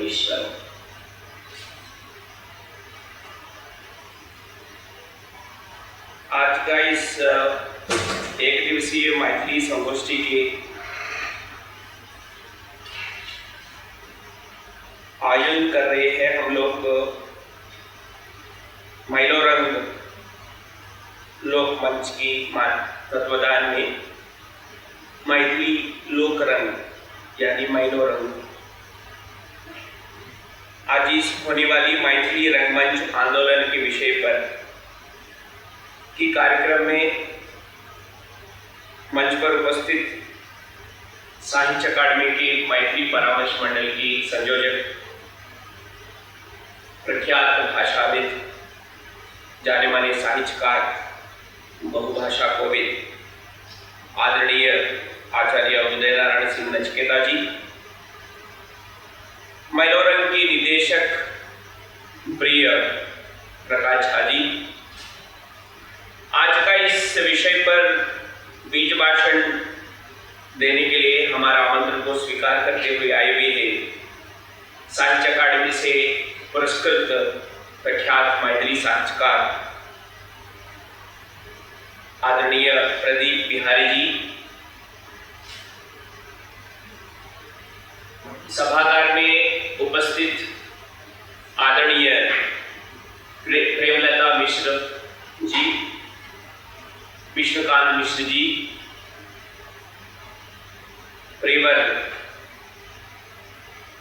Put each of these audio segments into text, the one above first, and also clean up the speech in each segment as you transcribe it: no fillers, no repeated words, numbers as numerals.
कवीश्वरों। आज का इस एक दिवसीय मैथिली संगोष्ठी के आयोजन कर रहे हैं हम लोग मैलोरंग लोक मंच की तत्वाधान में मैथिली लोकरंग यानी मैलोरंग। आज इस होने वाली मैथिली रंगमंच आंदोलन के विषय पर की कार्यक्रम में मंच पर उपस्थित साहित्य अकादमी के मैथिली परामर्श मंडल की संयोजक, प्रख्यात भाषाविद, जाने माने साहित्यकार, बहुभाषा कोविद आदरणीय आचार्य उदय नारायण सिंह नचिकेता जी, मैलोरंग की निदेशक प्रिय प्रकाश झा जी, आज का इस विषय पर बीज भाषण देने के लिए हमारा आमंत्रण को स्वीकार करते हुए आए हुए हैं साहित्य अकादमी से पुरस्कृत प्रख्यात मैथिली साहित्यकार आदरणीय प्रदीप बिहारी जी, सभागार में उपस्थित आदरणीय प्रेमलता मिश्र जी, विष्णुकांत मिश्र जी, प्रेमर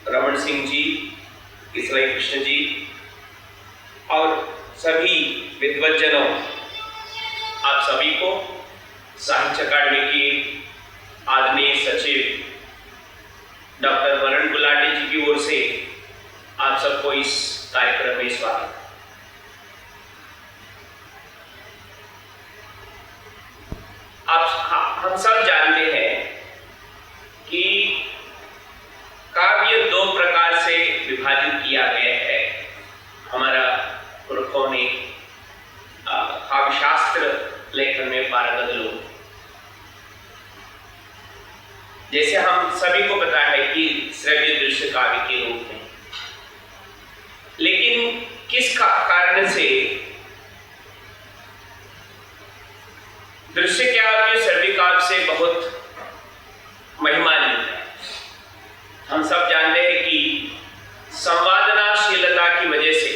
रमन सिंह जी, किसलय कृष्ण जी और सभी विद्वज्जनों, आप सभी को साहित्य अकादमी के आदरणीय सचिव डॉक्टर वरुण गुलाटी जी की ओर से आप सबको इस कार्यक्रम में स्वागत। आप हम सब जानते हैं कि काव्य दो प्रकार से विभाजित किया गया है। हमारा पुरखों ने काव्यशास्त्र लेखन में पारंगत लोग, जैसे हम सभी को पता है कि श्रव्य दृश्य काव्य के रूप में, लेकिन किस कारण से दृश्य काव्य श्रव्य काव्य से बहुत महिमान्वित है। हम सब जानते हैं कि संवादनाशीलता की वजह से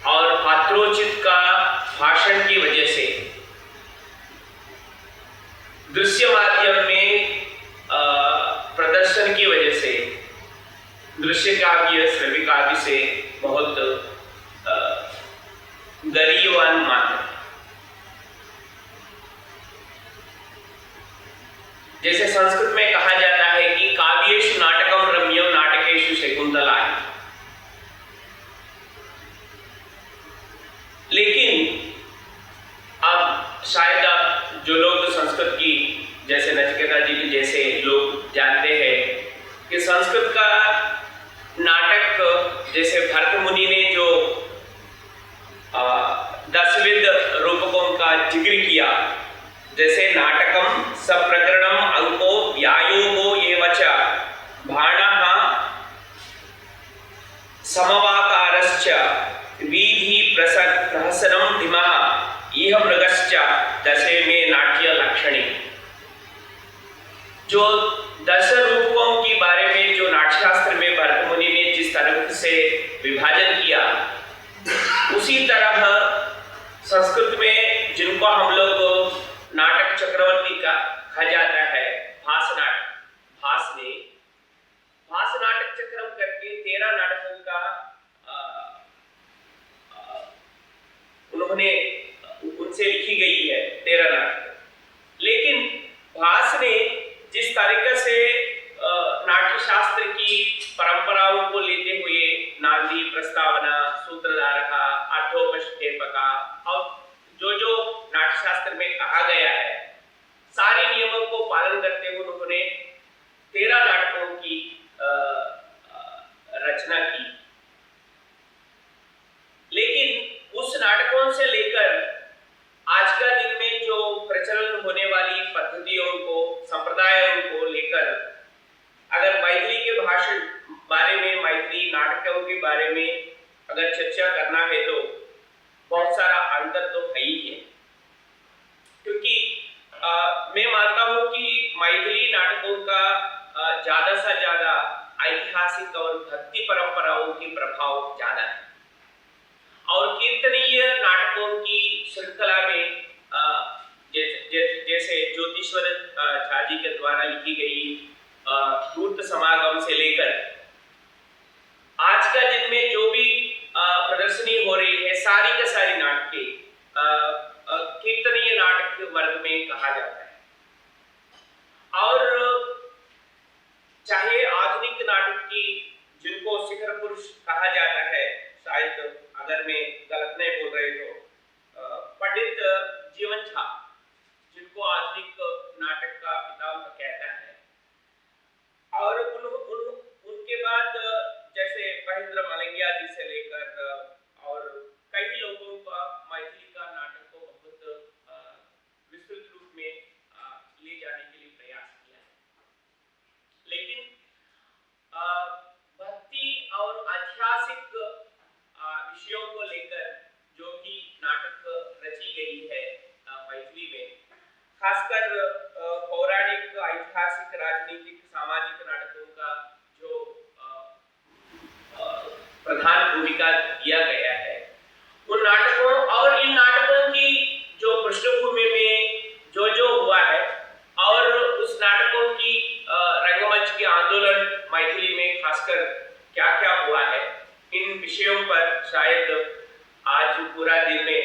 और पात्रोचित का भाषण की वजह से दृश्य माध्यम में प्रदर्शन की वजह से दृश्य काव्य श्रव्य काव्य से बहुत गरीबवान मानते हैं। जैसे संस्कृत में कहा जाता है कि काव्येषु नाटकम रम्यम नाटकेषु शकुंतला, लेकिन अब शायद आप जो लोग संस्कृत की, जैसे नचिकेता जी के जैसे लोग जानते हैं कि संस्कृत का नाटक, जैसे भरत मुनि ने जो दसविध रूपकों का जिक्र किया, जैसे नाटकम सप्रकरणम अंको व्यायोगो एवच भाणः समवाकारश्च वीधि प्रहसनं धीमः इह मृगश्च दशे में नाट्य लक्षणे। जो दस रूपकों के बारे में जो नाट्यशास्त्र में भरत मुनि ने जिस तरह से विभाजन किया, उसी तरह संस्कृत में जिनको हम लोग नाटक चक्रवर्ती का कहा जाता है, भास नाटक, भास ने भास नाटक चक्रम करके 13 नाटकों का उन्होंने उनसे लिखी गई है 13 नाटक। लेकिन भास ने जिस तरीके से नाट्यशास्त्र की परंपराओं को लेते हुए नांदी, प्रस्तावना, सूत्रधारका, अर्थोपक्षेपका और जो जो नाट्यशास्त्र में कहा गया है, सारे नियमों को पालन करते हुए उन्होंने 13 नाटकों की रचना की। लेकिन उस नाटकों से लेकर आज का दिन में जो प्रचलन होने वाली पद्धतियों को, संप्रदायों को लेकर अगर मैथिली के भाषण बारे में, मैथिली नाटकों के बारे में अगर चर्चा करना है तो बहुत सारा अंतर तो है ही है, क्योंकि मैं मानता हूँ कि मैथिली नाटकों का ज़्यादा से ज़्यादा ऐतिहासिक और भक्ति परंपराओं की प्रभाव ज़्यादा है और कीर्तनीय नाटकों की श्रृंखला में जैसे ज्योतिश्वर झा जी के द्वारा लिखी गई धूर्त समागम से लेकर आज का दिन में जो भी प्रदर्शनी हो रही है, सारी का सारी नाटकें कीर्तनीय नाटक के वर्ग में कहा जाता है। और चाहे आधुनिक नाटक की जिनको शिखर पुरुष कहा जाता है, शायद अगर मैं गलत नहीं बोल रही तो पंडित जीवन झा, जिनको आधुनिक नाटक का पितामह कहता है, और उन, उन, उनके बाद जैसे महेंद्र मलंगिया जी से लेकर और कई लोगों का मैथिली का नाटक को बहुत विस्तृत रूप में ले जाने के लिए प्रयास किया है। लेकिन भक्ति और ऐतिहासिक विषयों को लेकर जो भी नाटक रची गई है मैथिली में, खासकर पौराणिक, ऐतिहासिक, राजनीतिक, सामाजिक नाटकों का जो प्रधान भूमिका दिया गया है, उन नाटकों और इन नाटकों की जो पृष्ठभूमि में जो जो हुआ है और उस नाटकों की रंगमंच के आंदोलन मैथिली में खासकर क्या क्या हुआ है, इन विषयों पर शायद आज पूरा दिन में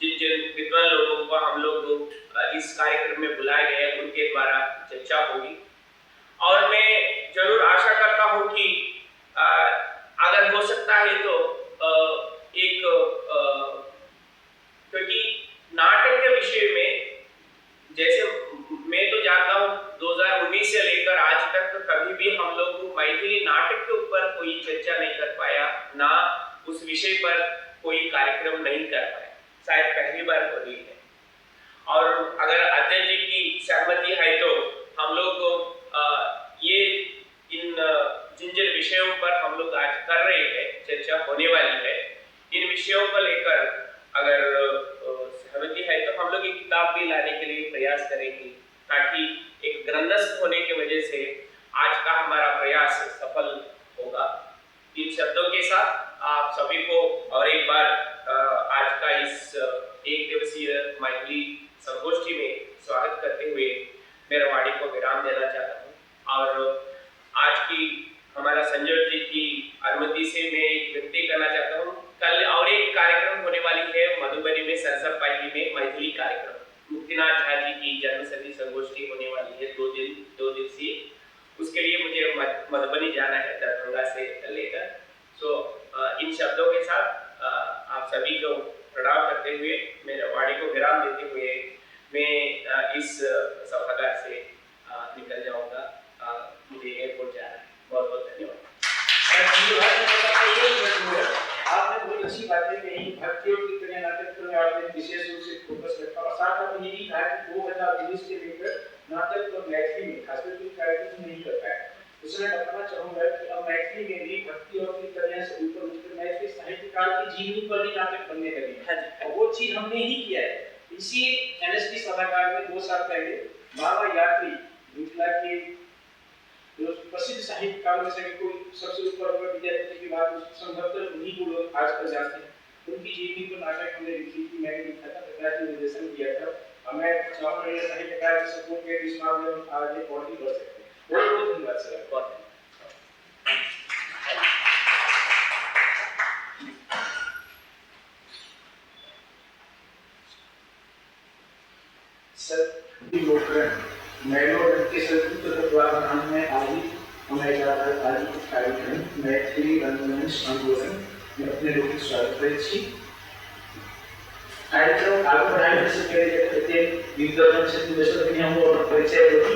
जिन जिन विद्वान लोगों को हम लोग इस कार्यक्रम में बुलाए गए हैं उनके द्वारा चर्चा होगी। और मैं जरूर आशा करता हूँ कि अगर हो सकता है तो एक क्योंकि नाटक के विषय में जैसे मैं तो जानता हूँ 2019 से लेकर आज तक कभी भी हम लोग मैथिली नाटक के ऊपर कोई चर्चा नहीं कर पाया, ना उस विषय पर कोई कार्यक्रम नहीं कर पाया, शायद पहली बार हो रही है। और अगर अध्यक्ष जी की सहमति है तो हम लोग ये इन जिन जिन विषयों पर हम लोग आज कर रहे हैं, चर्चा होने वाली है, इन विषयों को लेकर अगर सहमति है तो हम लोग एक किताब भी लाने के लिए प्रयास करेंगे, ताकि एक ग्रंथस्थ होने की वजह से आज का हमारा प्रयास सफल होगा। इन शब्दों के साथ आप सभी को और एक बार आज का इस एक दिवसीय मैथिली संगोष्ठी में स्वागत करते हुए मेरा वाणी को विराम देना चाहता हूँ। और आज की हमारा संजय जी की अनुमति से मैं एक विनती करना चाहता हूँ, कल और एक कार्यक्रम होने वाली है मधुबनी में सरसब पाही में मैथिली कार्यक्रम, मुक्तिनाथ झा जी की जन्मशती संगोष्ठी होने वाली है 2 दिन, 2 दिवसीय। उसके लिए मुझे मधुबनी जाना है दरभंगा से लेकर। सो इन शब्दों के साथ आप सभी को प्रणाम करते हुए मेरे वाणी को विराम देते हुए मैं इस सभागार से निकल जाऊंगा, मुझे एयरपोर्ट जाना है। बहुत बहुत धन्यवाद। आपने बहुत अच्छी बातें कही, भक्ति और कीर्तन नाटक पर आपने विशेष रूप से फोकस रखा और साथ आपने ये भी कहा कि 2019 से लेकर नाटक और मैथिली में खासकर कोई कार्यक्रम नहीं कर पाया। इसमें बताना चाहूंगा कि अब मैथिली में भी भक्ति और कीर्तन से ऊपर उठकर मैथिली साहित्यकार की जीवनी पर भी नाटक बनने लगे हैं और वो चीज हमने ही किया है। इसी एनएसडी सभागार में 2 साल पहले बाबा यात्री मिथिला के जो प्रसिद्ध साहित्यकारों में से कोई सबसे ऊपर होगा विद्यापति की बात, संभवतः उन्हीं को लोग आजकल जानते हैं, उनकी जीवनी पर नाटक हमने लिखी थी, मैंने लिखा था, प्रकाश जी निर्देशन किया था। और मैं चाहूँगा ये साहित्यकार के सपोर्ट के इस मामले में आगे और भी बढ़ सकते हैं। बहुत बहुत धन्यवाद सर। बहुत सर के संयुक्त तत्वावधान में आयोजित आयोजित कार्यक्रम मैथिली रंगमंच आंदोलन में अपने लोग स्वागत करै छी। कार्यक्रम आगू बढ़ाने से पहले विद्वान हम परिचय दी।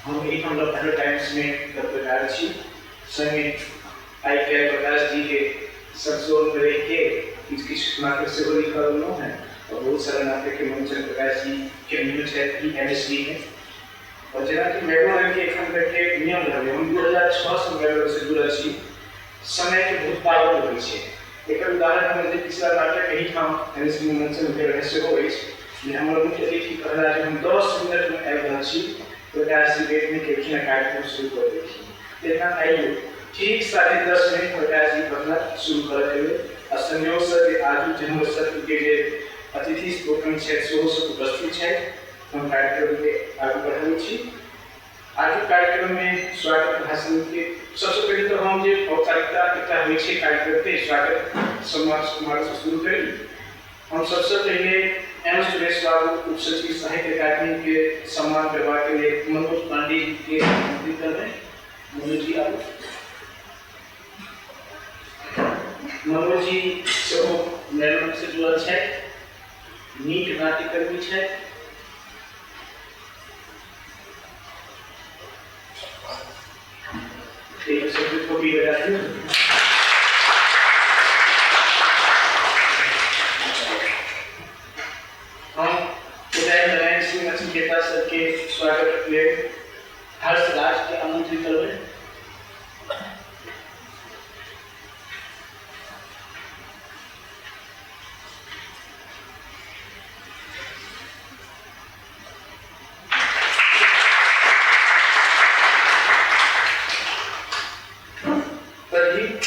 हम एक हम लोग टाइम्स में पत्रकार छी, संगे आई के प्रकाश जी के संशोधन में रह के किछु नाटक सेहो लिखल रहलहुँ हैं और बहुत सारा नाटक के मंचन प्रकाश जी के नियम छथि एनएसडी में। और जेनाकि मैलोरंग के एखन तक के नियम रहलै, हम 2006 से मैलोरंग से जुड़ल छी। समय के बहुत पाबंद होइ छै। एकर उदाहरण हमर जे पिछला नाटक एहिठाम मंचन भेल रहै सेहो अछि जे हमर मुख्य अतिथि कहला जे हम 10 मिनटमे आबि रहल छी, प्रकाश जी वेट नहि केलखिन आ कार्यक्रम शुरू कऽ देलखिन। तेना आइयो ठीक 10:30 मिनट प्रकाश जी कहला शुरू करऽ के आ संयोगसँ जे आजू जे हमर सत्रके जे अतिथि लोकनि छथि सेहो सब उपस्थित छथि। हम कार्यक्रमके आगू बढ़ाबै छी। आजुक कार्यक्रम में स्वागत भाषण के सबसे पहले तो हम जे औपचारिकता एकटा होइ छै कार्यक्रम के स्वागत समारोह से शुरू करी। हम सबसे पहले एम सुरेश बाबू उप सचिव साहित्य अकादमी के सम्मान करवा के लिए मनोज पांडे जी के आमंत्रित कर रहे हैं। मनोज जी आबू। मनोज जी सेहो मैलोरंग से जुड़ल छथि, नीक नाट्यकर्मी छथि। कॉपी बजा दियौ। हम उदय नारायण सिंह नचिकेता सर के स्वागत लेल हर्ष राज के आमंत्रित करबै।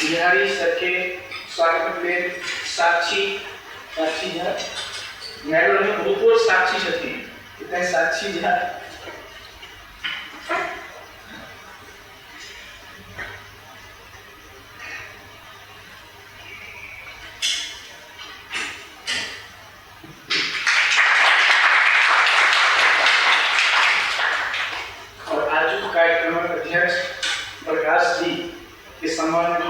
बिहारी सर के स्वागत लेल साक्षी साक्षी झा, मैलोरंग में बहुत साक्षी छथिन, इतने साक्षी झा। और आजुक कार्यक्रम अध्यक्ष प्रकाश जी के सम्मान के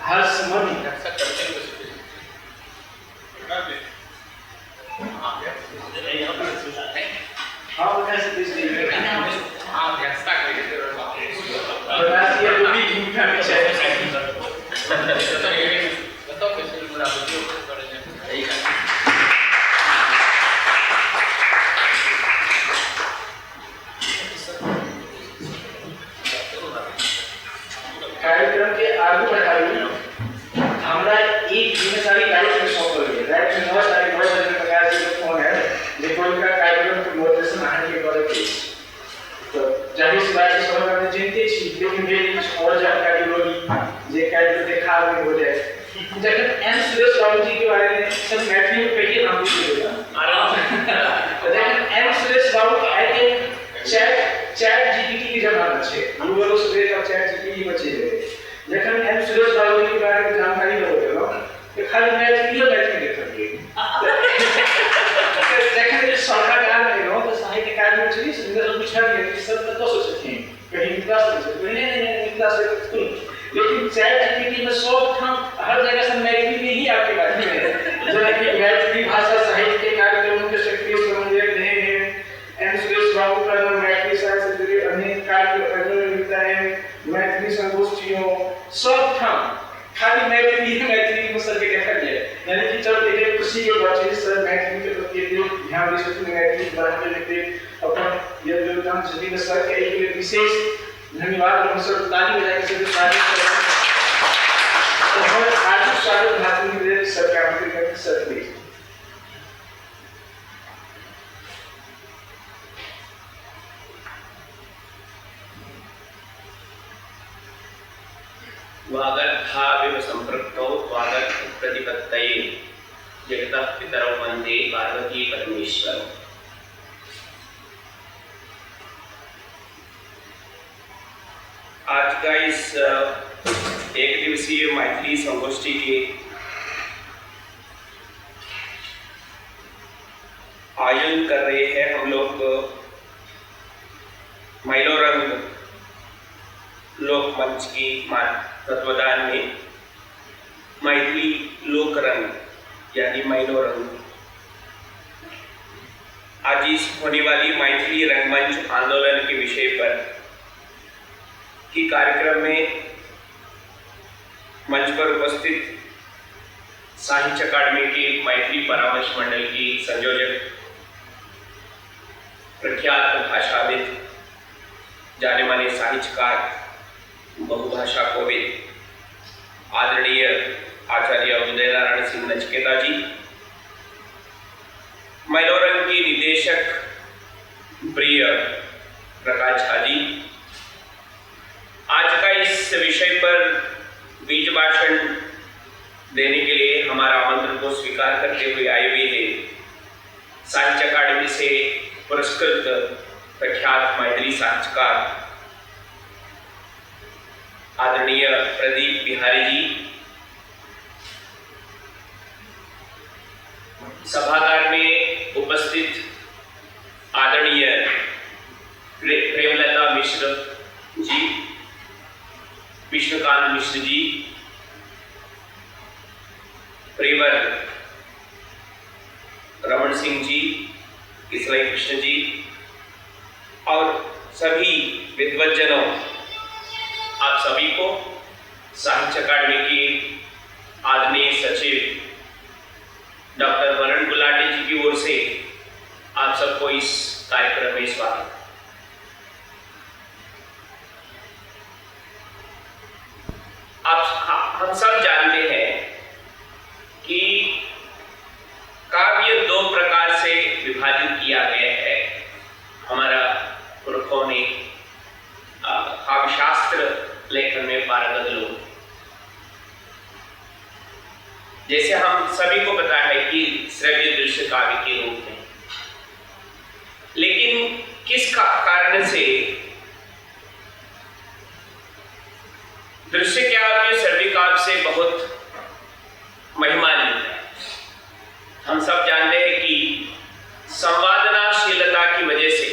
हर्ष मणि कार्यक्रम के आगू बढ़ाबी। हमरा एक जिम्मेदारी राति में सौंपल गेल। राति में 9:30 बजे प्रकाश जी के फोन आयल जे कोलका कार्यक्रम के मोडरेशन अहाँके करऽ के अछि। तो जाहिर सी बात छै सब आदमी चिन्तित छी, लेकिन भेल किछु और जानकारी होगी जे कार्यक्रम देखाव में हो जाए। जखन एम सुरेश बाबू जी के बारे में सब मैथिली में कहिए नाम पूछ लेगा आराम। जखन एम सुरेश बाबू के आइ के चैट जीपीटी के जमाना छै, गूगल सुरेश और चैट जीपीटी बचे गेलै। जखन एम सुरेश बाबू के बारे में जानकारी लऽ गेलहुँ तऽ खाली मैथिली मैथिली देखलियै। जखन जे सभागार में एलहुँ तऽ साहित्य अकादमी छली, सुन्दर पुछलियै कि सर कतऽसँ छथिन, कहीं मिथिला से छथिन, नहीं नहीं नहीं मिथिला से तो, लेकिन चैट जीपीटी में सब ठाम हर जगह से मैथिली में ही आपके बारे में, जेना कि मैथिली भाषा साहित्य के कार्यक्रमों के सक्रिय समन्वयक रहे हैं एम सुरेश बाबू का नाम मैथिली साहित्य से जुड़े अनेक कार्यक्रमों में मिलता है, मैथिली संगोष्ठियों सब ठाम खाली मैथिली मैथिली में सर के देखल जाए। यानी कि चल एक खुशी के बात छै सर मैथिली के प्रति ध्यान दै छथिन, मैथिली बढ़ाबै लेल अपन योगदान छथिन। सर के एहि लेल विशेष धन्यवाद। हम सब ताली बजा के सर स्वागत करब। तो हम आजुक स्वागत भाषण के लेल सर के आमंत्रित करब। Sir please. वागर्थाविव संपृक्तौ वागर्थ प्रतिपत्तये जगतः पितरौ वंदे पार्वती परमेश्वरौ। आज का इस एक दिवसीय मैथिली संगोष्ठी के आयोजन कर रहे हैं हम लोग मैलोरंग लोक मंच की तत्वाधान में मैथिली लोकरंग यानी मैलोरंग। आज इस होने वाली मैथिली रंगमंच आंदोलन के विषय पर की कार्यक्रम में मंच पर उपस्थित साहित्य अकादमी की मैथिली परामर्श मंडल की संयोजक, प्रख्यात भाषाविद, जाने माने साहित्यकार, बहुभाषा कोविद नचिकेता जी, मैलोरंग की निदेशक प्रिय प्रकाश झा जी, आज का इस विषय पर बीज भाषण देने के लिए हमारा आमंत्रण को स्वीकार करते हुए आए हुए हैं साहित्य अकादमी से पुरस्कृत प्रख्यात मैथिली साहित्यकार आदरणीय प्रदीप बिहारी जी, सभागार में उपस्थित आदरणीय प्रेमलता मिश्र जी, विष्णुकांत मिश्र जी, प्रेवर रमन सिंह जी, किसलय कृष्ण जी और सभी विद्वज्जनों, आप सभी को साहित्य अकादमी के आदरणीय सचिव डॉक्टर वरुण गुलाटी जी की ओर से आप सबको इस कार्यक्रम में स्वागत। आप हम सब जानते हैं कि काव्य दो प्रकार से विभाजित किया गया है। हमारा पुरखों ने काव्यशास्त्र लेखन में पारंगत लोग, जैसे हम सभी को पता है कि श्रव्य दृश्य काव्य के रूप में, लेकिन किस कारण से दृश्य काव्य श्रव्य काव्य से बहुत महिमान्वित है। हम सब जानते हैं कि संवादनाशीलता की वजह से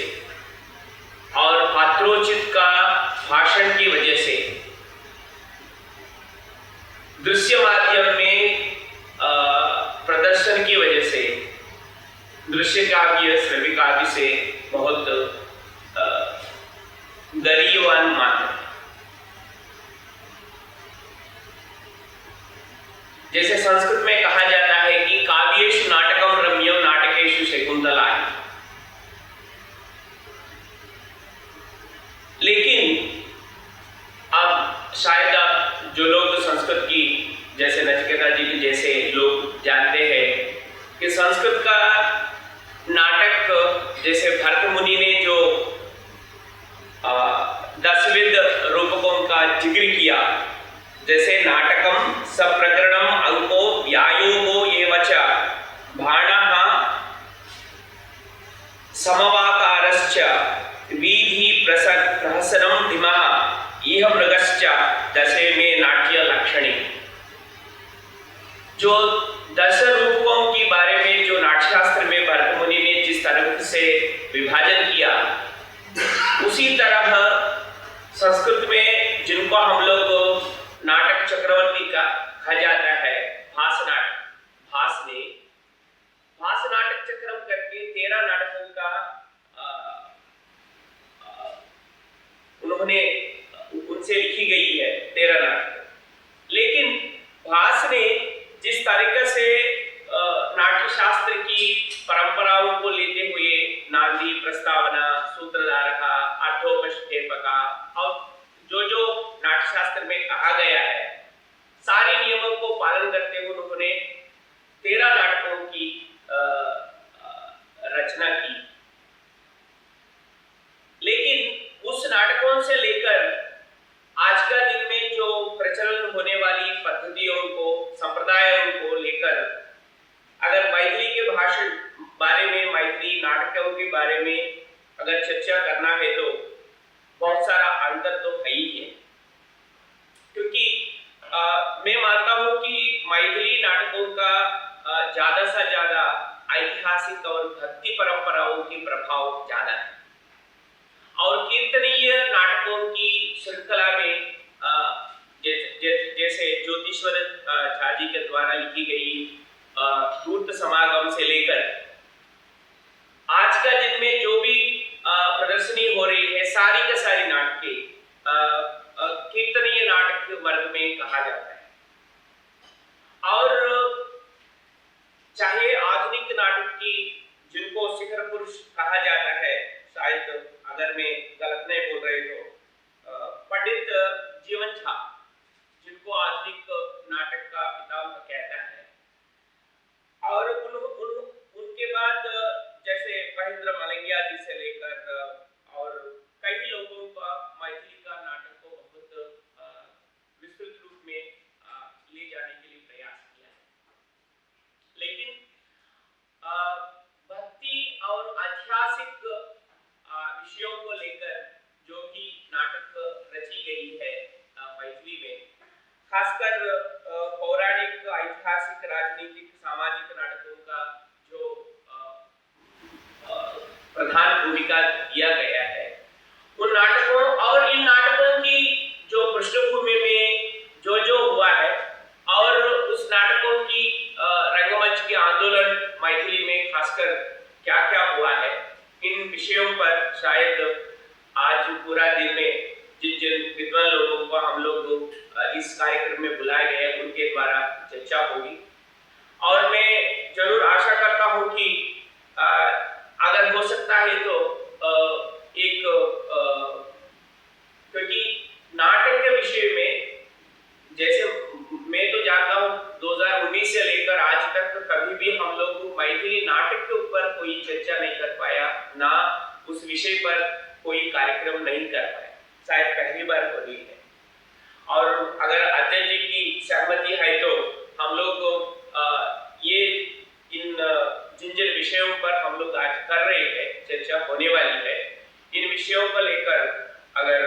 और पात्रोचित का भाषण की वजह से दृश्य माध्यम में प्रदर्शन की वजह से दृश्य काव्य श्रव्य काव्य से बहुत गरीबवान मानते हैं। जैसे संस्कृत में कहा जाता है कि काव्येषु नाटकम रम्यम नाटकेषु शकुंतला, लेकिन अब शायद आप जो लोग संस्कृत की, जैसे नचिकेता जी के जैसे लोग जानते हैं कि संस्कृत का नाटक, जैसे भरत मुनि ने जो दसविध रूपकों का जिक्र किया, जैसे नाटकम सप्रकरणम अंको व्यायोगो एवच भाणः समवाकारश्च वीधि प्रहसनम धीमः इह मृगश्च दशे में नाट्य लक्षणे। जो दश रूपकों के बारे में जो नाट्यशास्त्र में भरत मुनि ने जिस तरह से विभाजन किया, उसी तरह संस्कृत में जिनको हम लोग नाटक चक्रवर्ती का कहा जाता है, भास नाटक, भास ने भास नाटक चक्रम करके 13 नाटकों का उन्होंने उनसे लिखी गई है 13 नाटक। लेकिन भास ने जिस तरीके से नाट्यशास्त्र की परंपराओं को लेते हुए नांदी, प्रस्तावना, सूत्रधारका, अर्थोपक्षेपका और जो जो नाट्यशास्त्र में कहा गया है, सारे नियमों को पालन करते हुए उन्होंने 13 नाटकों की रचना की। लेकिन उस नाटकों से लेकर आज का दिन में जो प्रचलन होने वाली पद्धतियों को, संप्रदायों को लेकर अगर मैथिली के भाषण बारे में, मैथिली नाटकों के बारे में अगर चर्चा करना है तो बहुत सारा अंतर तो है ही है। क्योंकि मैं मानता हूँ कि मैथिली नाटकों का ज़्यादा से ज़्यादा ऐतिहासिक और भक्ति परंपराओं की प्रभाव ज़्यादा है और कीर्तनीय नाटकों की श्रृंखला में जैसे ज्योतिश्वर झा जी के द्वारा लिखी गई धूर्त समागम से लेकर आज का दिन में जो भी प्रदर्शनी हो रही है, सारी के सारी नाटकें कीर्तनीय नाटक के वर्ग में कहा जाता है। और चाहे आधुनिक नाटक की जिनको शिखर पुरुष कहा जाता है, शायद अगर मैं गलत नहीं बोल रही तो पंडित जीवन झा, जिनको आधुनिक नाटक का पितामह कहता है, खासकर पौराणिक, ऐतिहासिक, राजनीतिक, सामाजिक नाटकों का जो प्रधान भूमिका दिया गया है, उन नाटकों और इन नाटकों की जो पृष्ठभूमि में जो जो हुआ है और उस नाटकों की रंगमंच के आंदोलन मैथिली में खासकर क्या क्या हुआ है, इन विषयों पर शायद आज पूरा दिन में जिन जिन विद्वान लोगों को हम लोग इस कार्यक्रम में बुलाए गए हैं उनके द्वारा चर्चा होगी। और मैं जरूर आशा करता हूँ कि अगर हो सकता है तो एक क्योंकि नाटक के विषय में जैसे मैं तो जानता हूँ 2019 से लेकर आज तक कभी भी हम लोग मैथिली नाटक के ऊपर कोई चर्चा नहीं कर पाया, ना उस विषय पर कोई कार्यक्रम नहीं कर पाया, शायद पहली बार हो रही है। और अगर अध्यक्ष जी की सहमति है तो हम लोग ये इन जिन जिन विषयों पर हम लोग आज कर रहे हैं, चर्चा होने वाली है, इन विषयों को लेकर अगर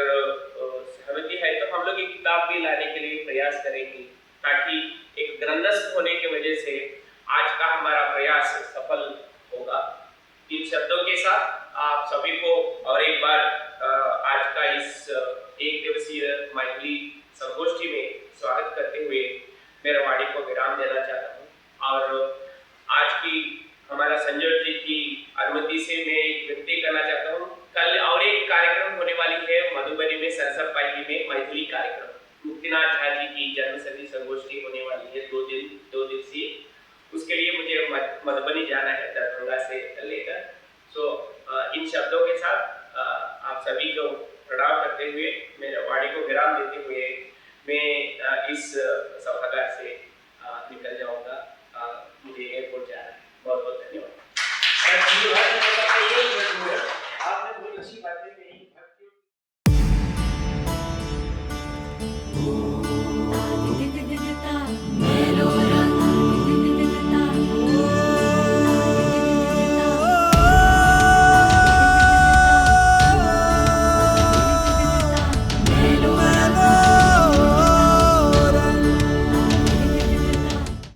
सहमति है तो हम लोग एक किताब भी लाने के लिए प्रयास करेंगे, ताकि एक ग्रंथस्थ होने की वजह से आज का हमारा प्रयास सफल होगा। इन शब्दों के साथ आप सभी को और एक बार आज का इस एक दिवसीय मैथिली संगोष्ठी में स्वागत करते हुए मेरा वाणी को विराम देना चाहता हूँ और